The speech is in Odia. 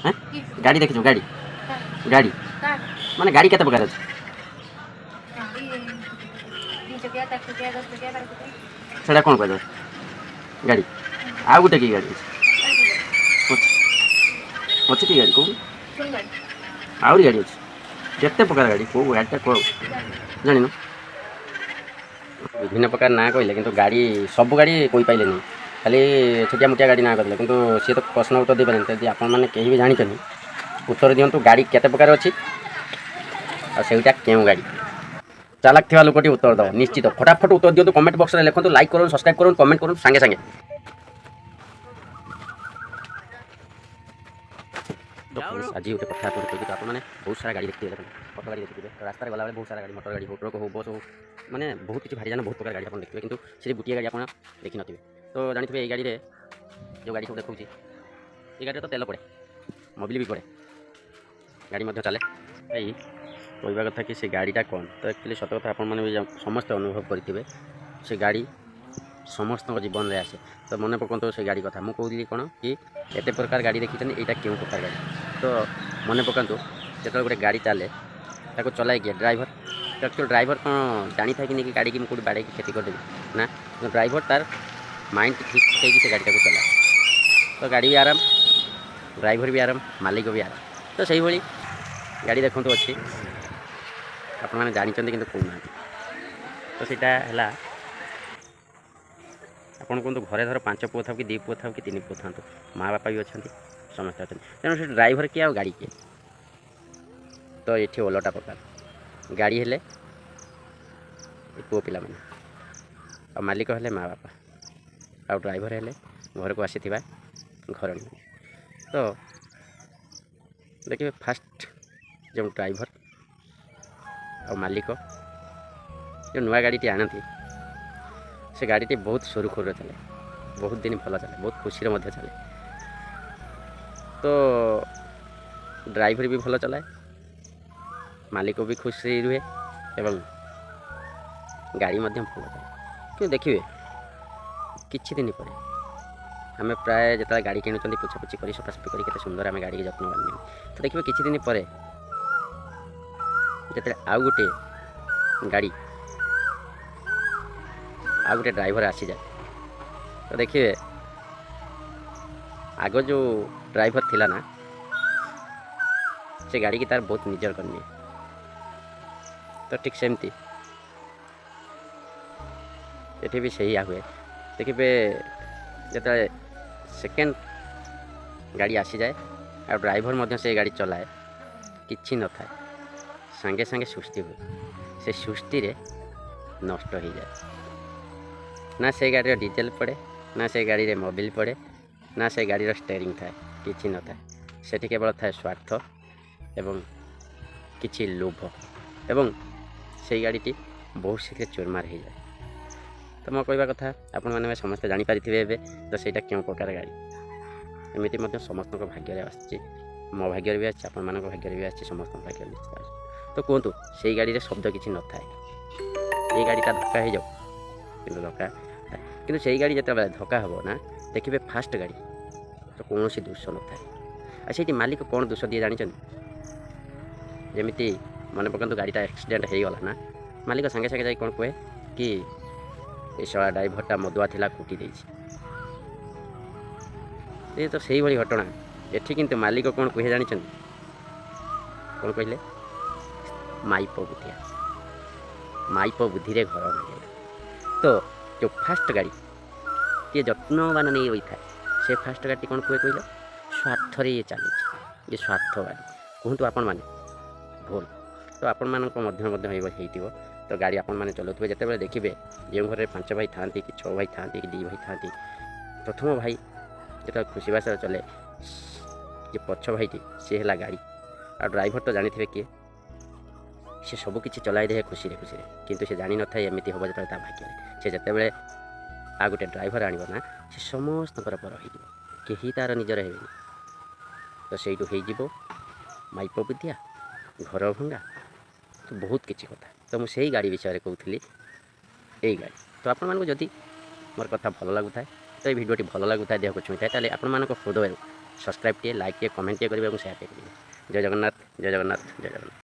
ହଁ, ଗାଡ଼ି ଦେଖିଛୁ? ଗାଡ଼ି, ଗାଡ଼ି ମାନେ ଗାଡ଼ି କେତେ ପ୍ରକାର ଅଛି? ସେଇଟା କ'ଣ କୁହାଯାଏ? ଗାଡ଼ି। ଆଉ ଗୋଟେ କି ଗାଡ଼ି ଅଛି? ଅଛି, ଅଛି କି ଗାଡ଼ି? କେଉଁ ଆହୁରି ଗାଡ଼ି ଅଛି? କେତେ ପ୍ରକାର ଗାଡ଼ି? କେଉଁ ଗାଡ଼ିଟା କେଉଁ ଜାଣିନୁ? ବିଭିନ୍ନ ପ୍ରକାର ନାଁ କହିଲେ, କିନ୍ତୁ ଗାଡ଼ି ସବୁ ଗାଡ଼ି କହିପାରିଲେନି। ଖାଲି ଛୋଟିଆ ମୋଟିଆ ଗାଡ଼ି ନାଁ କହିଲେ, କିନ୍ତୁ ସିଏ ତ ପ୍ରଶ୍ନ ଉତ୍ତର ଦେଇପାରିଲେନି। ଯଦି ଆପଣମାନେ କେହି ବି ଜାଣିଛନ୍ତି, ଉତ୍ତର ଦିଅନ୍ତୁ, ଗାଡ଼ି କେତେ ପ୍ରକାର ଅଛି ଆଉ ସେଇଟା କେଉଁ ଗାଡ଼ି? ଚାଲାକ ଥିବା ଲୋକଟି ଉତ୍ତର ଦେବ ନିଶ୍ଚିତ। ଫଟାଫଟ ଉତ୍ତର ଦିଅନ୍ତୁ, କମେଣ୍ଟ ବକ୍ସରେ ଲେଖନ୍ତୁ, ଲାଇକ୍ କରନ୍ତୁ, ସବସ୍କ୍ରାଇବ୍ କରନ୍ତୁ, କମେଣ୍ଟ କରନ୍ତୁ ସାଙ୍ଗେ ସାଙ୍ଗେ। ତ ଆଜି ଗୋଟେ କଥା ଆପଣଙ୍କୁ କହିବି। ତ ଆପଣମାନେ ବହୁତ ସାରା ଗାଡ଼ି ଦେଖିଥିବେ, ଦେଖନ୍ତୁ, ଅଟୋ ଗାଡ଼ି ଦେଖିଥିବେ, ରାସ୍ତାରେ ଗଲାବେଳେ ବହୁତ ସାରା ଗାଡ଼ି, ମଟର ଗାଡ଼ି ହଉ, ଟ୍ରକ୍ ହଉ, ବସ୍ ହଉ, ମାନେ ବହୁତ କିଛି ଭାରିଯାନ, ବହୁତ ପ୍ରକାର ଗାଡ଼ି ଆପଣ ଦେଖିଥିବେ। କିନ୍ତୁ ସେଠି ଗୋଟିଏ ଗାଡ଼ି ଆପଣ ଦେଖିନଥିବେ। ତ ଜାଣିଥିବେ, ଏଇ ଗାଡ଼ିରେ ଯେଉଁ ଗାଡ଼ି ସବୁ ଦେଖାଉଛି, ଏଇ ଗାଡ଼ିରେ ତ ତେଲ ପଡ଼େ, ମୋବିଲ ବି ପଡ଼େ, ଗାଡ଼ି ମଧ୍ୟ ଚାଲେ। ଏଇ କହିବା କଥା କି ସେ ଗାଡ଼ିଟା କ'ଣ? ତ ଆକ୍ଚୁଆଲି ସତ କଥା ଆପଣମାନେ ବି ସମସ୍ତେ ଅନୁଭବ କରିଥିବେ, ସେ ଗାଡ଼ି ସମସ୍ତଙ୍କ ଜୀବନରେ ଆସେ। ତ ମନେ ପକାନ୍ତୁ ସେ ଗାଡ଼ି କଥା ମୁଁ କହୁଥିଲି କ'ଣ କି ଏତେ ପ୍ରକାର ଗାଡ଼ି ଦେଖିଛନ୍ତି, ଏଇଟା କେଉଁ ପ୍ରକାର ଗାଡ଼ି? ତ ମନେ ପକାନ୍ତୁ, ଯେତେବେଳେ ଗୋଟେ ଗାଡ଼ି ଚାଲେ, ତାକୁ ଚଲାଏ କିଏ? ଡ୍ରାଇଭର। ତ ଆକ୍ଚୁଆଲି ଡ୍ରାଇଭର କ'ଣ ଜାଣିଥାଏ କି ନେଇକି ଗାଡ଼ିକି ମୁଁ କେଉଁଠି ବାଡ଼େଇକି କ୍ଷତି କରିଦେବି? ନା, ଡ୍ରାଇଭର ତାର ମାଇଣ୍ଡ ଠିକ୍ ହେଇକି ସେ ଗାଡ଼ିଟାକୁ ଚଲାଏ। ତ ଗାଡ଼ି ବି ଆରାମ, ଡ୍ରାଇଭର ବି ଆରାମ, ମାଲିକ ବି ଆରାମ। ତ ସେଇଭଳି ଗାଡ଼ି ଦେଖନ୍ତୁ ଅଛି, ଆପଣମାନେ ଜାଣିଛନ୍ତି କିନ୍ତୁ କହୁନାହାନ୍ତି। ତ ସେଇଟା ହେଲା, ଆପଣ କୁହନ୍ତୁ, ଘରେ ଧର 5 ପୁଅ ଥାଉ କି 2 ପୁଅ ଥାଉ କି 3 ପୁଅ ଥାନ୍ତୁ, ମା ବାପା ବି ଅଛନ୍ତି, ସମସ୍ତେ ଅଛନ୍ତି, ତେଣୁ ସେ ଡ୍ରାଇଭର କିଏ ଆଉ ଗାଡ଼ି କିଏ? ତ ଏଠି ଓଲଟା ପ୍ରକାର। ଗାଡ଼ି ହେଲେ ଏ ପୁଅ ପିଲାମାନେ, ଆଉ ମାଲିକ ହେଲେ ମା ବାପା, ଆଉ ଡ୍ରାଇଭର ହେଲେ ଘରକୁ ଆସିଥିବା ଘରଣୀ। ତ ଦେଖିବେ, ଫାଷ୍ଟ ଯେଉଁ ଡ୍ରାଇଭର ଆଉ ମାଲିକ ଯେଉଁ ନୂଆ ଗାଡ଼ିଟି ଆଣନ୍ତି, ସେ ଗାଡ଼ିଟି ବହୁତ ସୁରୁଖୁରୁରେ ଚାଲେ, ବହୁତ ଦିନ ଭଲ ଚାଲେ, ବହୁତ ଖୁସିରେ ମଧ୍ୟ ଚାଲେ। ତ ଡ୍ରାଇଭର ବି ଭଲ ଚଲାଏ, ମାଲିକ ବି ଖୁସି ରୁହେ ଏବଂ ଗାଡ଼ି ମଧ୍ୟ ଭଲ ଚାଲେ। କିନ୍ତୁ ଦେଖିବେ, କିଛି ଦିନ ପରେ ଆମେ ପ୍ରାୟ ଯେତେବେଳେ ଗାଡ଼ି କିଣୁଛନ୍ତି, ପୋଛାପୋଛି କରି, ସଫାସଫି କରି, କେତେ ସୁନ୍ଦର ଆମେ ଗାଡ଼ିକି ଯତ୍ନ ନିଅନ୍ତି। ତ ଦେଖିବେ, କିଛି ଦିନ ପରେ ଯେତେବେଳେ ଆଉ ଗୋଟିଏ ଗାଡ଼ି, ଆଉ ଗୋଟେ ଡ୍ରାଇଭର ଆସିଯାଏ, ତ ଦେଖିବେ ଆଗ ଯେଉଁ ଡ୍ରାଇଭର ଥିଲା ନା, ସେ ଗାଡ଼ିକି ତାର ବହୁତ ନିଜର କରିନିଏ। ତ ଠିକ୍ ସେମିତି ଏଠି ବି ସେଇଆ ହୁଏ। ଦେଖିବେ, ଯେତେବେଳେ ସେକେଣ୍ଡ ଗାଡ଼ି ଆସିଯାଏ ଆଉ ଡ୍ରାଇଭର ମଧ୍ୟ ସେ ଗାଡ଼ି ଚଲାଏ, କିଛି ନଥାଏ, ସାଙ୍ଗେ ସାଙ୍ଗେ ସୃଷ୍ଟି ହୁଏ। ସେ ସୃଷ୍ଟିରେ ନଷ୍ଟ ହେଇଯାଏ। ନା ସେ ଗାଡ଼ିର ଡିଜେଲ ପଡ଼େ, ନା ସେ ଗାଡ଼ିରେ ମୋବିଲ ପଡ଼େ, ନା ସେ ଗାଡ଼ିର ଷ୍ଟେରିଂ ଥାଏ, କିଛି ନଥାଏ। ସେଠି କେବଳ ଥାଏ ସ୍ୱାର୍ଥ ଏବଂ କିଛି ଲୋଭ, ଏବଂ ସେଇ ଗାଡ଼ିଟି ବହୁତ ଶୀଘ୍ର ଚୁରମାର ହେଇଯାଏ। ତ ମୋ କହିବା କଥା, ଆପଣମାନେ ସମସ୍ତେ ଜାଣିପାରିଥିବେ ଏବେ ତ ସେଇଟା କେଉଁ ପ୍ରକାର ଗାଡ଼ି। ଏମିତି ମଧ୍ୟ ସମସ୍ତଙ୍କ ଭାଗ୍ୟରେ ଆସିଛି, ମୋ ଭାଗ୍ୟରେ ବି ଆସିଛି, ଆପଣମାନଙ୍କ ଭାଗ୍ୟରେ ବି ଆସିଛି, ସମସ୍ତଙ୍କ ଭାଗ୍ୟରେ ନିଶ୍ଚିତ ଆସିଛି। ତ କୁହନ୍ତୁ, ସେଇ ଗାଡ଼ିରେ ଶବ୍ଦ କିଛି ନଥାଏ। ଏଇ ଗାଡ଼ିଟା ଧକ୍କା ହେଇଯାଉ କିନ୍ତୁ ଧକ୍କା, କିନ୍ତୁ ସେଇ ଗାଡ଼ି ଯେତେବେଳେ ଧକ୍କା ହେବ ନା, ଦେଖିବେ ଫାଷ୍ଟ ଗାଡ଼ି ତ କୌଣସି ଦୋଷ ନଥାଏ। ଆଉ ସେଇଠି ମାଲିକ କ'ଣ ଦୋଷ ଦିଏ ଜାଣିଛନ୍ତି? ଯେମିତି ମନେ ପକାନ୍ତୁ, ଗାଡ଼ିଟା ଆକ୍ସିଡେଣ୍ଟ ହେଇଗଲା ନା, ମାଲିକ ସାଙ୍ଗେ ସାଙ୍ଗେ ଯାଇ କ'ଣ କୁହେ କି ଏ ଶଳା ଡ୍ରାଇଭରଟା ମଦୁଆ ଥିଲା, କୁଟି ଦେଇଛି। ଏ ତ ସେଇଭଳି ଘଟଣା ଏଠି। କିନ୍ତୁ ମାଲିକ କ'ଣ କୁହେ ଜାଣିଛନ୍ତି? କ'ଣ କହିଲେ? ମାଇପ ବୁଦ୍ଧିଆ, ମାଇପ ବୁଦ୍ଧିରେ ଘର ଭାଙ୍ଗିଲା। ତ ଯେଉଁ ଫାଷ୍ଟ ଗାଡ଼ି ଟିଏ ଯତ୍ନବାନ ନେଇ ରହିଥାଏ, ସେ ଫାଷ୍ଟ ଗାଡ଼ିଟି କ'ଣ କୁହେ କହିଲ? ସ୍ୱାର୍ଥରେ ଇଏ ଚାଲୁଛି, ଇଏ ସ୍ୱାର୍ଥ ଗାଡ଼ି। କୁହନ୍ତୁ ଆପଣମାନେ, ଭୁଲ? ତ ଆପଣମାନଙ୍କ ମଧ୍ୟ ମଧ୍ୟ ହେଇଥିବ। ତ ଗାଡ଼ି ଆପଣମାନେ ଚଲାଉଥିବେ ଯେତେବେଳେ, ଦେଖିବେ ଯେଉଁ ଘରେ 5 ଭାଇ ଥାଆନ୍ତି କି 6 ଭାଇ ଥାଆନ୍ତି କି 2 ଭାଇ ଥାଆନ୍ତି, ପ୍ରଥମ ଭାଇ ଯେତେବେଳେ ଖୁସିବାସରେ ଚଲେ, ଯେ ପଛ ଭାଇଟି ସିଏ ହେଲା ଗାଡ଼ି। ଆଉ ଡ୍ରାଇଭର ତ ଜାଣିଥିବେ କିଏ, ସେ ସବୁକିଛି ଚଲାଇ ଦିଏ ଖୁସିରେ ଖୁସିରେ, କିନ୍ତୁ ସେ ଜାଣିନଥାଏ ଏମିତି ହେବ ଯେତେବେଳେ ତା ଭାଗ୍ୟରେ। ସେ ଯେତେବେଳେ ଆଉ ଗୋଟେ ଡ୍ରାଇଭର ଆଣିବ ନା, ସେ ସମସ୍ତଙ୍କର ପର ହେଇଯିବ, କେହି ତା'ର ନିଜର ହେବେନି। ତ ସେଇଠୁ ହେଇଯିବ ମାଇପ ବୁଦ୍ଧିଆ, ଘର ଭଙ୍ଗା, ତ ବହୁତ କିଛି କଥା। ତ ମୁଁ ସେଇ ଗାଡ଼ି ବିଷୟରେ କହୁଥିଲି, ଏଇ ଗାଡ଼ି। ତ ଆପଣମାନଙ୍କୁ ଯଦି ମୋର କଥା ଭଲ ଲାଗୁଥାଏ, ତ ଏଇ ଭିଡ଼ିଓଟି ଭଲ ଲାଗୁଥାଏ, ଦେହକୁ ଛୁଇଁଥାଏ, ତାହେଲେ ଆପଣମାନଙ୍କ ହୃଦୟରୁ ସବସ୍କ୍ରାଇବ୍ ଟିଏ, ଲାଇକ୍ ଟିଏ, କମେଣ୍ଟ ଟିଏ କରିବେ ଏବଂ ସେୟାର ଟିଏ କରିବେ। ଜୟ ଜଗନ୍ନାଥ, ଜୟ ଜଗନ୍ନାଥ, ଜୟ ଜଗନ୍ନାଥ।